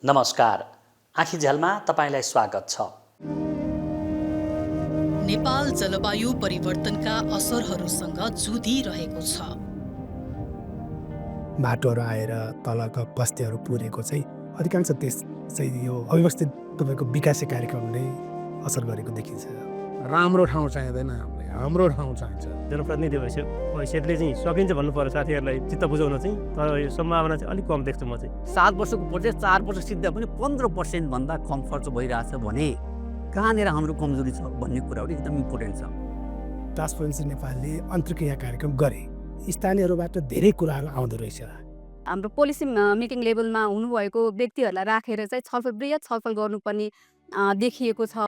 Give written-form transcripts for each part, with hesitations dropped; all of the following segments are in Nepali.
नमस्कार, आँखी झ्यालमा तपाईँलाई स्वागत छ। नेपाल जलवायु परिवर्तनका असरहरूसँग जुधिरहेको छ। बाटोहरू आएर तलका बस्तीहरू पुरेको चाहिँ अधिकांश देश चाहिँ यो अव्यवस्थित तपाईँको विकासे कार्यक्रमले असर गरेको देखिन्छ। राम्रो ठाउँ चाहिँदैन, हाम्रो ठाउँ चाहिन्छ। जनप्रतिनिधि हैसियतले चाहिँ सकिन्छ भन्नु पर्यो साथीहरूलाई चित्त बुझाउन चाहिँ, तर यो सम्भावना चाहिँ अलिक कम देख्छु म चाहिँ। 7 वर्षको प्रोजेक्ट 4 वर्ष सिद्धा पनि 15% भन्दा कम खर्च भइरहेछ भने कहाँनिर हाम्रो कमजोरी छ भन्ने कुराहरू एकदम इम्पोर्टेन्ट छ। ट्रान्सपरेन्सी नेपालले अन्तर्क्रिया कार्यक्रम गरे, स्थानीयहरूबाट धेरै कुराहरू आउँदो रहेछ। हाम्रो पोलिसी मिटिङ लेभलमा हुनुभएको व्यक्तिहरूलाई राखेर चाहिँ बृहत छलफल गर्नुपर्ने देखिएको छ।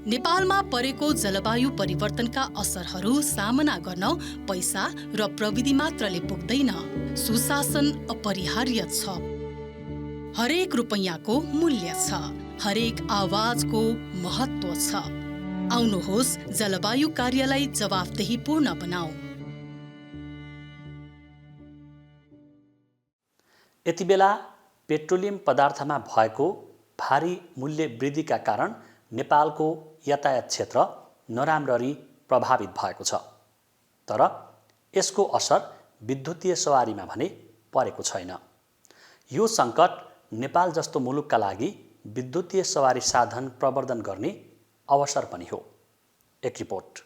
नेपालमा परेको जलवायु परिवर्तनका असरहरू सामना गर्न पैसा र प्रविधि मात्रले पुग्दैन, सुशासन अपरिहार्य छ। हरेक रुपैयाँको मूल्य छ, हरेक आवाजको महत्त्व छ। आउनुहोस् जलवायु कार्यलाई जवाफदेहीपूर्ण बनाऊ। यति बेला पेट्रोलियम पदार्थमा भएको भारी मूल्य वृद्धिका कारण नेपालको यातायात क्षेत्र नराम्ररी प्रभावित भएको छ। तर यसको असर विद्युतीय सवारीमा भने परेको छैन। यो सङ्कट नेपाल जस्तो मुलुकका लागि विद्युतीय सवारी साधन प्रवर्धन गर्ने अवसर पनि हो। एक रिपोर्ट।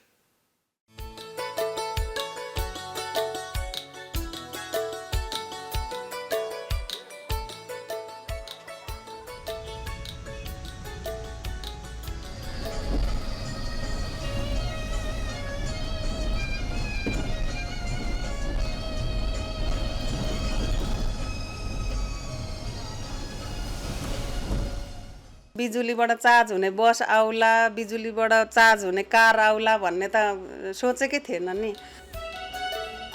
बिजुलीबाट चार्ज हुने बस आउला, बिजुलीबाट चार्ज हुने कार आउला भन्ने त सोचेकै थिएन नि।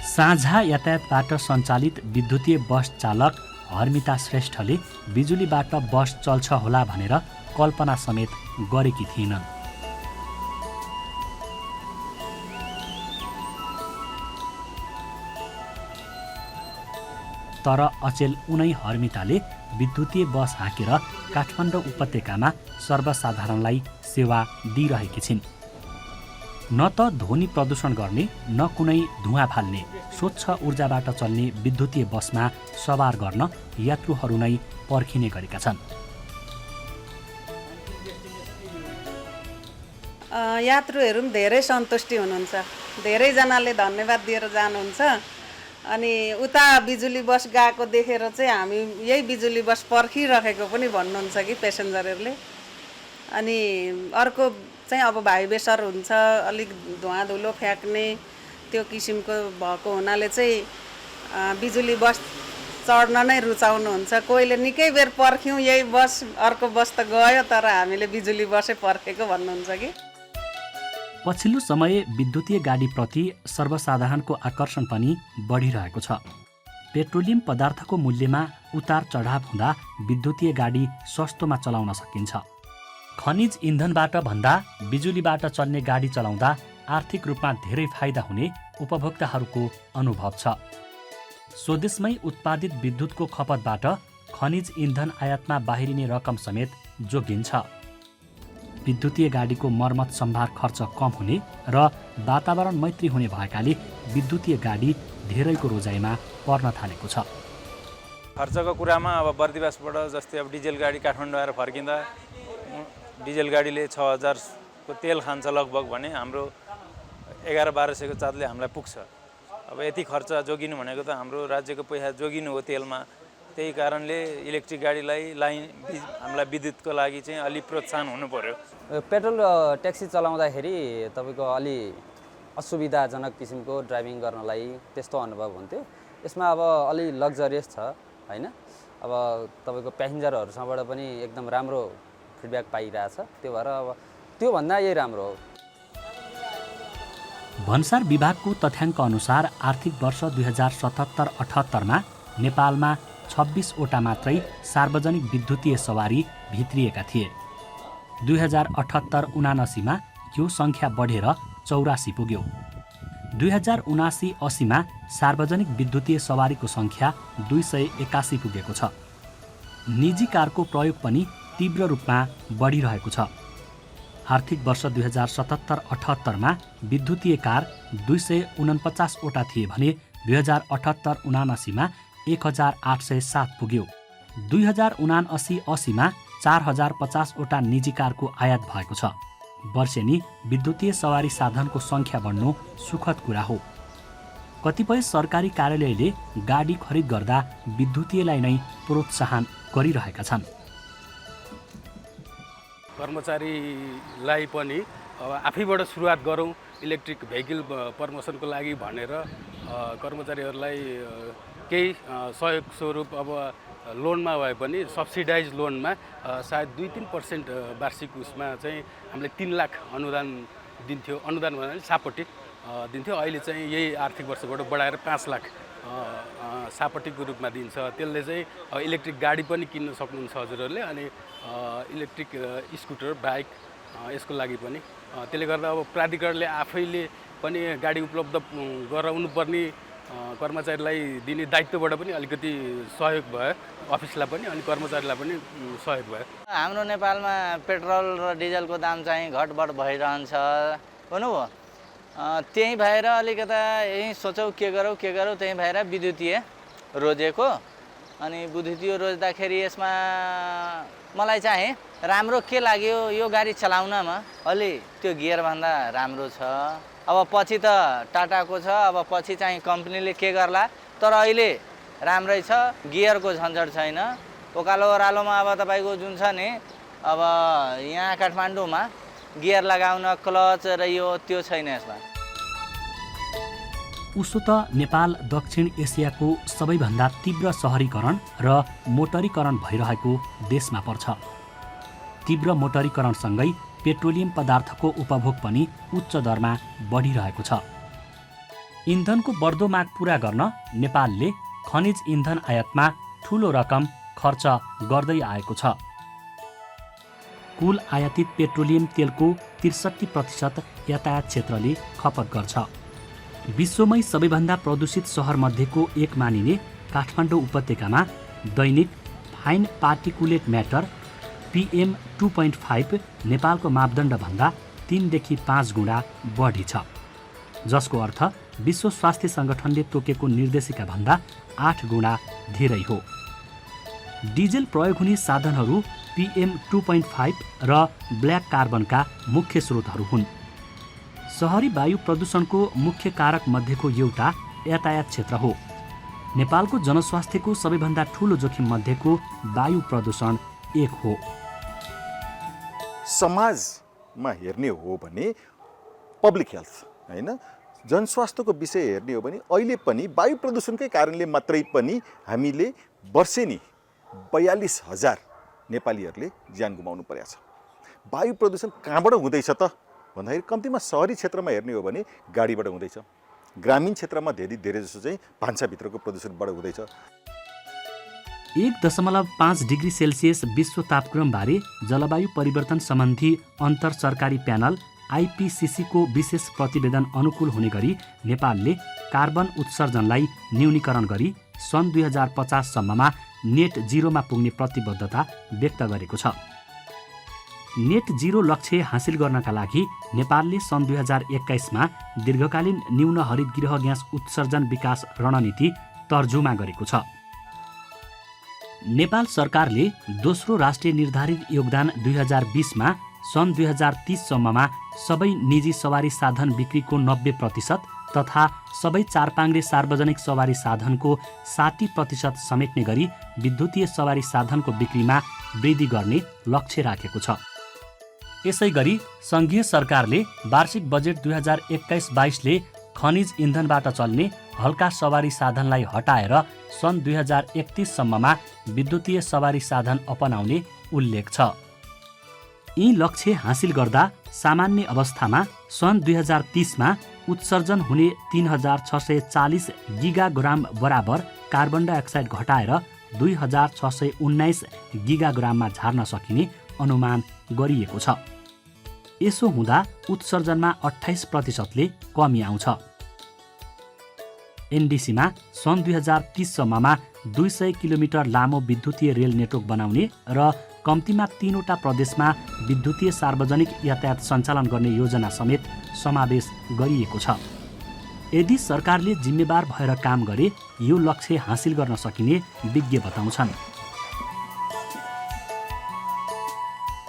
साझा यातायातबाट सञ्चालित विद्युतीय बस चालक हर्मिता श्रेष्ठले बिजुलीबाट बस चल्छ होला भनेर कल्पना समेत गरेकी थिइनन्। तर अचेल उनै हर्मिताले विद्युतीय बस हाकेर काठमाडौँ उपत्यकामा सर्वसाधारणलाई सेवा दिइरहेकी छिन्। न त ध्वनि प्रदूषण गर्ने न कुनै धुवाँ फाल्ने स्वच्छ ऊर्जाबाट चल्ने विद्युतीय बसमा सवार गर्न यात्रुहरू नै पर्खिने गरेका छन्। यात्रुहरू पनि धेरै सन्तुष्टि हुनुहुन्छ, धेरैजनाले धन्यवाद दिएर जानुहुन्छ। अनि उता बिजुली बस गएको देखेर चाहिँ हामी यही बिजुली बस पर्खिरहेको पनि भन्नुहुन्छ कि पेसेन्जरहरूले। अनि अर्को चाहिँ अब भाइब्रेसन हुन्छ, अलिक धुवाँ धुलो फ्याँक्ने त्यो किसिमको भएको हुनाले चाहिँ बिजुली बस चढ्न नै रुचाउनुहुन्छ। कोहीले निकै बेर पर्ख्यौँ यही बस, अर्को बस त गयो तर हामीले बिजुली बसै पर्खेको भन्नुहुन्छ कि। पछिल्लो समय विद्युतीय गाडीप्रति सर्वसाधारणको आकर्षण पनि बढिरहेको छ। पेट्रोलियम पदार्थको मूल्यमा उतार चढाव हुँदा विद्युतीय गाडी सस्तोमा चलाउन सकिन्छ। खनिज इन्धनबाट भन्दा बिजुलीबाट चल्ने गाडी चलाउँदा आर्थिक रूपमा धेरै फाइदा हुने उपभोक्ताहरूको अनुभव छ। स्वदेशमै उत्पादित विद्युतको खपतबाट खनिज इन्धन आयातमा बाहिरिने रकम समेत जोगिन्छ। विद्युतीय गाडीको मर्मत सम्भार खर्च कम हुने र वातावरण मैत्री हुने भएकाले विद्युतीय गाडी धेरैको रोजाइमा पर्न थालेको छ। खर्चको कुरामा अब बर्दिवासबाट जस्तै अब डिजेल गाडी काठमाडौँ आएर फर्किँदा डिजेल गाडीले 6000 को तेल खान्छ लगभग भने हाम्रो 11-1200 को चार्जले हामीलाई पुग्छ। अब यति खर्च जोगिनु भनेको त हाम्रो राज्यको पैसा जोगिनु हो तेलमा। त्यही कारणले इलेक्ट्रिक गाडीलाई हामीलाई विद्युतको लागि चाहिँ अलि प्रोत्साहन हुनु पर्यो। पेट्रोल ट्याक्सी चलाउँदाखेरि तपाईँको अलि असुविधाजनक किसिमको ड्राइभिङ गर्नलाई त्यस्तो अनुभव हुन्थ्यो। यसमा अब अलि लग्जरियस छ हैन। अब तपाईँको प्यासेन्जरहरूसँगबाट पनि एकदम राम्रो फिडब्याक पाइरहेछ। त्यो भएर अब त्योभन्दा यही राम्रो हो। भन्सार विभागको तथ्याङ्क अनुसार आर्थिक वर्ष 2077-78 मा नेपालमा 26 वटा मात्रै सार्वजनिक विद्युतीय सवारी भित्रिएका थिए। 2078-79 मा यो सङ्ख्या बढेर 84 पुग्यो। 2079-80 मा सार्वजनिक विद्युतीय सवारीको सङ्ख्या 281 पुगेको छ। निजी कारको प्रयोग पनि तीव्र रूपमा बढिरहेको छ। आर्थिक वर्ष 2077-78मा विद्युतीय कार 249वटा थिए भने 2078-79मा 1807 पुग्यो। 2079-80मा 4050वटा निजी कारको आयात भएको छ। वर्षेनी विद्युतीय सवारी साधनको सङ्ख्या बढ्नु सुखद कुरा हो। कतिपय सरकारी कार्यालयले गाडी खरिद गर्दा विद्युतीयलाई नै प्रोत्साहन गरिरहेका छन्। कर्मचारीलाई पनि अब आफैबाट सुरुवात गरौँ इलेक्ट्रिक भेहिकल प्रमोसनको लागि भनेर कर्मचारीहरूलाई केही सहयोग स्वरूप अब लोनमा भए पनि सब्सिडाइज लोनमा सायद 2-3% वार्षिक उसमा चाहिँ हामीले 3 लाख अनुदान दिन्थ्यो। अनुदान भन्नाले सापट्टि दिन्थ्यो। अहिले चाहिँ यही आर्थिक वर्षबाट बढाएर 5 लाख सापट्टिको रूपमा दिन्छ। त्यसले चाहिँ इलेक्ट्रिक गाडी पनि किन्न सक्नुहुन्छ हजुरहरूले। अनि इलेक्ट्रिक स्कुटर बाइक यसको लागि पनि त्यसले गर्दा अब प्राधिकरणले आफैले पनि गाडी उपलब्ध गराउनु पर्ने कर्मचारीलाई दिने दायित्वबाट पनि अलिकति सहयोग भयो अफिसलाई पनि अनि कर्मचारीलाई पनि सहयोग भयो। हाम्रो नेपालमा पेट्रोल र डिजलको दाम चाहिँ घटबढ भइरहन्छ भन्नुभयो। त्यही भएर अलिकता यही सोचौँ के गरौँ त्यही भएर विद्युतीय रोजेको। अनि विद्युतीय रोज्दाखेरि यसमा मलाई चाहिँ राम्रो के लाग्यो यो गाडी चलाउनमा अलि त्यो गियरभन्दा राम्रो छ। अब पछि त टाटाको छ, अब पछि चाहिँ कम्पनीले के गर्ला, तर अहिले राम्रै छ, गियरको झन्झट छैन। ओकालो ओह्रालोमा अब तपाईँको जुन छ नि अब यहाँ काठमाडौँमा गियर लगाउन क्लच र यो त्यो छैन यसमा। उसो त नेपाल दक्षिण एसियाको सबैभन्दा तीव्र सहरीकरण र मोटरीकरण भइरहेको देशमा पर्छ। तीव्र मोटरीकरणसँगै पेट्रोलियम पदार्थको उपभोग पनि उच्च दरमा बढिरहेको छ। इन्धनको बढ्दो माग पूरा गर्न नेपालले खनिज इन्धन आयातमा ठूलो रकम खर्च गर्दै आएको छ। कुल आयातित पेट्रोलियम तेलको 63% यातायात क्षेत्रले खपत गर्छ। विश्वमै सबैभन्दा प्रदूषित सहरमध्येको एक मानिने काठमाडौँ उपत्यकामा दैनिक फाइन पार्टिकुलेट म्याटर PM2.5 नेपालको मापदण्डभन्दा 3 देखि 5 गुणा बढी छ, जसको अर्थ विश्व स्वास्थ्य सङ्गठनले तोकेको निर्देशिका भन्दा 8 गुणा धेरै हो। डिजेल प्रयोग हुने साधनहरू PM2.5 र ब्ल्याक कार्बनका मुख्य स्रोतहरू हुन्। सहरी वायु प्रदूषणको मुख्य कारक मध्येको एउटा यातायात क्षेत्र हो। नेपालको जनस्वास्थ्यको सबैभन्दा ठूलो जोखिम मध्येको वायु प्रदूषण एक हो। समाजमा हेर्ने हो भने पब्लिक हेल्थ हैन, जनस्वास्थ्यको विषय हेर्ने हो भने अहिले पनि वायु प्रदूषणकै कारणले मात्रै पनि हामीले वर्षेनी 42,000 नेपालीहरूले ज्यान गुमाउनु परेको छ। वायु प्रदूषण कहाँबाट हुँदैछ त भन्दाखेरि कम्तीमा सहरी क्षेत्रमा हेर्ने हो भने गाडीबाट हुँदैछ। ग्रामीण क्षेत्रमा धेरै जसो चाहिँ भान्साभित्रको प्रदूषणबाट हुँदैछ। 1.5 डिग्री सेल्सियस विश्व तापक्रमबारे जलवायु परिवर्तन सम्बन्धी अन्तर सरकारी प्यानल IPCC को विशेष प्रतिवेदन अनुकूल हुने गरी नेपालले कार्बन उत्सर्जनलाई न्यूनीकरण गरी सन् 2050 सम्ममा नेट जिरोमा पुग्ने प्रतिबद्धता व्यक्त गरेको छ। नेट जिरो लक्ष्य हासिल गर्नका लागि नेपालले सन् 2021मा दीर्घकालीन न्यून हरित गृह ग्यास उत्सर्जन विकास रणनीति तर्जुमा गरेको छ। नेपाल सरकारले दोस्रो राष्ट्रिय निर्धारित योगदान 2020मा सन् 2030 सम्ममा सबै निजी सवारी साधन बिक्रीको 90% तथा सबै चारपाङ्ग्रे सार्वजनिक सवारी साधनको 60% समेट्ने गरी विद्युतीय सवारी साधनको बिक्रीमा वृद्धि गर्ने लक्ष्य राखेको छ। यसैगरी सङ्घीय सरकारले वार्षिक बजेट 2021-22ले खनिज इन्धनबाट चल्ने हल्का सवारी साधनलाई हटाएर सन् 2031 सम्ममा विद्युतीय सवारी साधन अपनाउने उल्लेख छ। यी लक्ष्य हासिल गर्दा सामान्य अवस्थामा सन् 2030मा उत्सर्जन हुने 3640 गिगाग्राम बराबर कार्बन डाइअक्साइड घटाएर 2619 गिगाग्राममा झार्न सकिने अनुमान गरिएको छ। यसो हुँदा उत्सर्जनमा 28%ले कमी आउँछ। एनडिसीमा सन् 2030 सम्ममा 200 किलोमिटर लामो विद्युतीय रेल नेटवर्क बनाउने र कम्तीमा 3वटा प्रदेशमा विद्युतीय सार्वजनिक यातायात सञ्चालन गर्ने योजना समेत समावेश गरिएको छ। यदि सरकारले जिम्मेवार भएर काम गरे यो लक्ष्य हासिल गर्न सकिने विज्ञ बताउँछन्।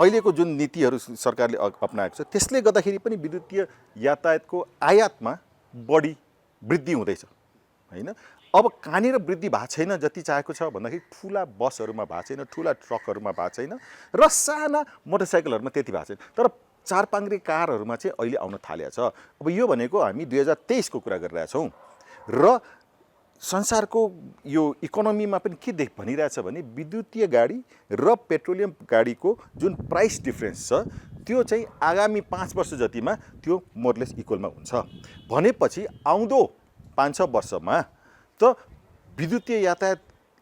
अहिलेको जुन नीतिहरू सरकारले अपनाएको छ त्यसले गर्दाखेरि पनि विद्युतीय यातायातको आयातमा बढी वृद्धि हुँदैछ हैन। अब कहाँनिर वृद्धि भएको छैन जति चाहेको छ भन्दाखेरि ठुला बसहरूमा भएको छैन, ठुला ट्रकहरूमा भएको छैन र साना मोटरसाइकलहरूमा त्यति भएको छैन। तर चारपाङ्ग्रे कारहरूमा चाहिँ अहिले आउन थालेको छ। अब यो भनेको हामी 2023 को कुरा गरिरहेछौँ र संसारको यो इकोनोमीमा पनि के भनिरहेछ भने विद्युतीय गाडी र पेट्रोलियम गाडीको जुन प्राइस डिफरेन्स छ त्यो चाहिँ आगामी 5 वर्ष जतिमा त्यो मोरलेस इक्वलमा हुन्छ भनेपछि आउँदो 5-6 वर्षमा त विद्युतीय यातायात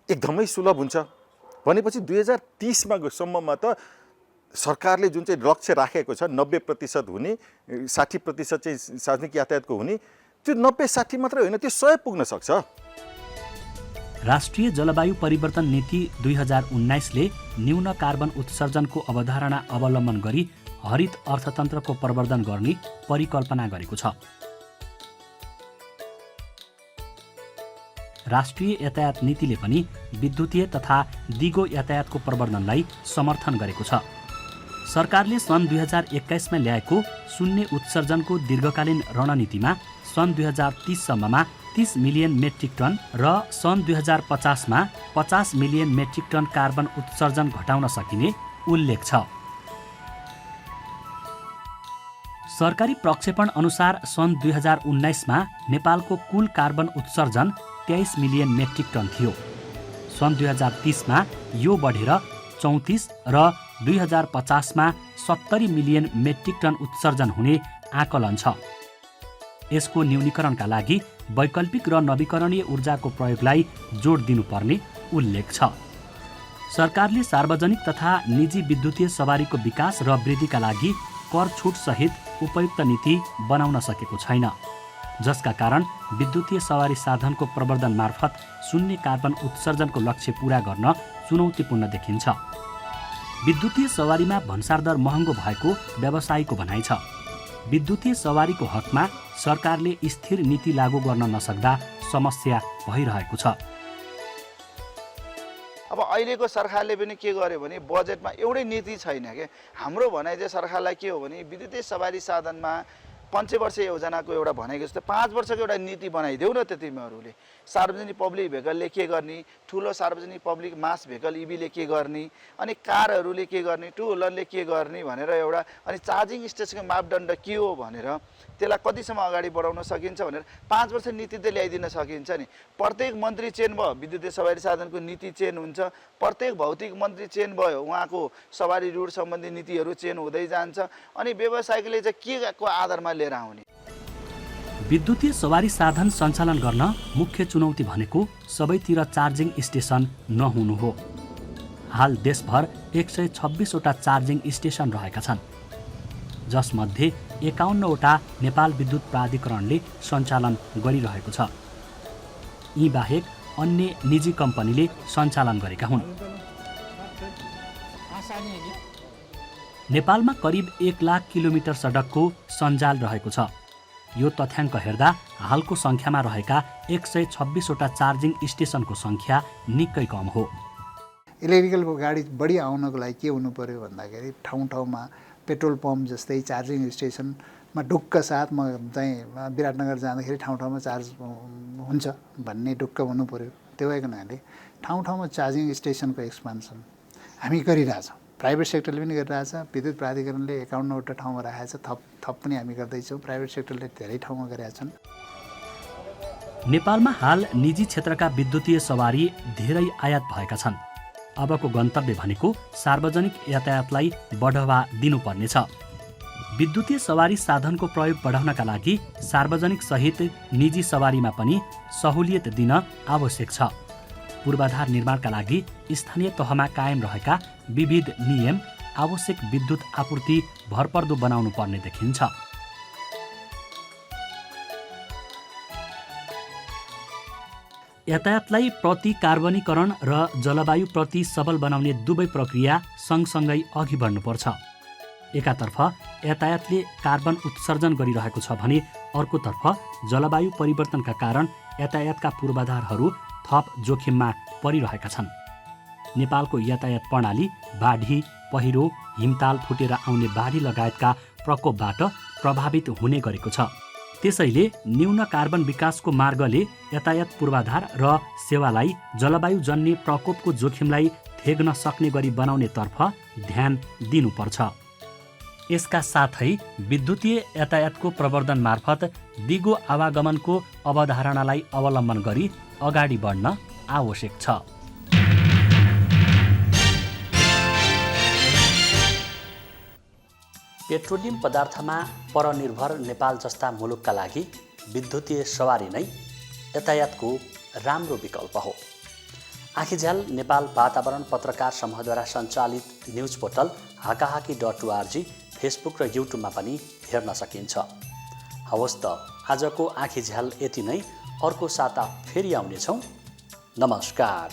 एकदमै सुलभ हुन्छ भनेपछि 2030 सम्ममा त सरकारले जुन चाहिँ लक्ष्य राखेको छ 90% हुने 60% चाहिँ सार्वजनिक यातायातको हुने त्यो 90-60 मात्रै होइन त्यो 100 पुग्न सक्छ। राष्ट्रिय जलवायु परिवर्तन नीति 2019 ले न्यून कार्बन उत्सर्जनको अवधारणा अवलम्बन गरी हरित अर्थतन्त्रको प्रवर्धन गर्ने परिकल्पना गरेको छ। राष्ट्रिय यातायात नीतिले पनि विद्युतीय तथा दिगो यातायातको प्रवर्धनलाई समर्थन गरेको छ। सरकारले सन् 2021 मा ल्याएको शून्य उत्सर्जनको दीर्घकालीन रणनीतिमा सन् 2030 सम्ममा 30 मिलियन मेट्रिक टन र सन् 2050 मा 50 मिलियन मेट्रिक टन कार्बन उत्सर्जन घटाउन सकिने उल्लेख छ। सरकारी प्रक्षेपण अनुसार सन् 2019 मा नेपालको कुल कार्बन उत्सर्जन 23 मिलियन मेट्रिक टन थियो। सन् 2030 मा यो बढेर 34 र 2050 मा 70 मिलियन मेट्रिक टन उत्सर्जन हुने आकलन छ। यसको न्यूनीकरणका लागि वैकल्पिक र नवीकरणीय ऊर्जाको प्रयोगलाई जोड दिनुपर्ने उल्लेख छ। सरकारले सार्वजनिक तथा निजी विद्युतीय सवारीको विकास र वृद्धिका लागि कर छुट सहित उपयुक्त नीति बनाउन सकेको छैन, जसका कारण विद्युतीय सवारी साधनको प्रवर्धन मार्फत शून्य कार्बन उत्सर्जनको लक्ष्य पूरा गर्न चुनौतीपूर्ण देखिन्छ। विद्युतीय सवारीमा भन्सार दर महँगो भएको व्यवसायीको भनाइ छ। विद्युतीय सवारीको हकमा सरकारले स्थिर नीति लागू गर्न नसक्दा समस्या भइरहेको छ। अब अहिलेको सरकारले पनि के गर्यो भने बजेटमा एउटै नीति छैन के। हाम्रो भनाइ चाहिँ सरकारलाई के हो भने विद्युतीय सवारी साधनमा 5 वर्ष योजनाको एउटा भनेको जस्तो 5 वर्षको एउटा नीति बनाइदेऊ न त तिमीहरूले। सार्वजनिक पब्लिक भेहिकलले के गर्ने, ठुलो सार्वजनिक पब्लिक मास भेहिकल इभीले के गर्ने, अनि कारहरूले के गर्ने, टु व्हिलरले के गर्ने भनेर एउटा अनि चार्जिङ स्टेसनको मापदण्ड के हो भनेर त्यसलाई कतिसम्म अगाडि बढाउन सकिन्छ भनेर 5 वर्ष नीति त ल्याइदिन सकिन्छ नि। प्रत्येक मन्त्री चेन भयो विद्युतीय सवारी साधनको नीति चेन हुन्छ, प्रत्येक भौतिक मन्त्री चेन भयो उहाँको सवारी रुट सम्बन्धी नीतिहरू चेन हुँदै जान्छ अनि व्यवसायिकले चाहिँ के को आधारमा लिएर आउने। विद्युतीय सवारी साधन सञ्चालन गर्न मुख्य चुनौती भनेको सबैतिर चार्जिङ स्टेसन नहुनु हो। हाल देशभर 126 वटा चार्जिङ स्टेसन रहेका छन्, जसमध्ये 51 वटा नेपाल विद्युत प्राधिकरणले सञ्चालन गरिरहेको छ। यी बाहेक अन्य निजी कम्पनीले सञ्चालन गरेका हुन्। नेपालमा करिब 1 लाख किलोमिटर सडकको सञ्जाल रहेको छ। यो तथ्याङ्क हेर्दा हालको सङ्ख्यामा रहेका 126 वटा चार्जिङ स्टेसनको सङ्ख्या निकै कम हो। इलेक्ट्रिकल गाडी बढी आउनको लागि के हुनु पर्यो भन्दाखेरि ठाउँ ठाउँमा पेट्रोल पम्प जस्तै चार्जिङ स्टेसनमा ढुक्क साथ म चाहिँ विराटनगर जाँदाखेरि ठाउँ ठाउँमा चार्ज हुन्छ भन्ने ढुक्क हुनु पर्यो। त्यो भएको हुनाले ठाउँ ठाउँमा चार्जिङ स्टेसनको एक्सपान्सन हामी गरिरहेछौँ। प्राइभेट सेक्टरले पनि गरिरहेछ। विद्युत प्राधिकरणले 51 वटा ठाउँमा राखेको छ। थप पनि हामी गर्दैछौँ। प्राइभेट सेक्टरले धेरै ठाउँमा गरेका छन्। नेपालमा हाल निजी क्षेत्रका विद्युतीय सवारी धेरै आयात भएका छन्। अबको गन्तव्य भनेको सार्वजनिक यातायातलाई बढावा दिनुपर्नेछ। विद्युतीय सवारी साधनको प्रयोग बढाउनका लागि सार्वजनिक सहित निजी सवारीमा पनि सहुलियत दिन आवश्यक छ। पूर्वाधार निर्माणका लागि स्थानीय तहमा कायम रहेका विविध नियम आवश्यक विद्युत आपूर्ति भरपर्दो बनाउनु पर्ने देखिन्छ। यातायातलाई प्रति कार्बनीकरण र जलवायु प्रति सबल बनाउने दुवै प्रक्रिया सँगसँगै अघि बढ्नुपर्छ। एकातर्फ यातायातले कार्बन उत्सर्जन गरिरहेको छ भने अर्कोतर्फ जलवायु परिवर्तनका कारण यातायातका पूर्वाधारहरू थप जोखिममा परिरहेका छन्। नेपालको यातायात प्रणाली बाढी, पहिरो, हिमताल फुटेर आउने बाढी लगायतका प्रकोपबाट प्रभावित हुने गरेको छ। त्यसैले न्यून कार्बन विकासको मार्गले यातायात पूर्वाधार र सेवालाई जलवायुजन्य प्रकोपको जोखिमलाई थेग्न सक्ने गरी बनाउनेतर्फ ध्यान दिनुपर्छ। यसका साथै विद्युतीय यातायातको प्रवर्धन मार्फत दिगो आवागमनको अवधारणालाई अवलम्बन गरी अगाडि बढ्न आवश्यक छ। पेट्रोलियम पदार्थमा परनिर्भर नेपाल जस्ता मुलुकका लागि विद्युतीय सवारी नै यातायातको राम्रो विकल्प हो। आँखीझ्याल नेपाल वातावरण पत्रकार समूहद्वारा सञ्चालित न्युज पोर्टल हाकाहाकी.org, फेसबुक र युट्युबमा पनि हेर्न सकिन्छ। हवस् त आजको आँखीझ्याल यति नै। अर्को साता फेरि आउनेछौँ। नमस्कार।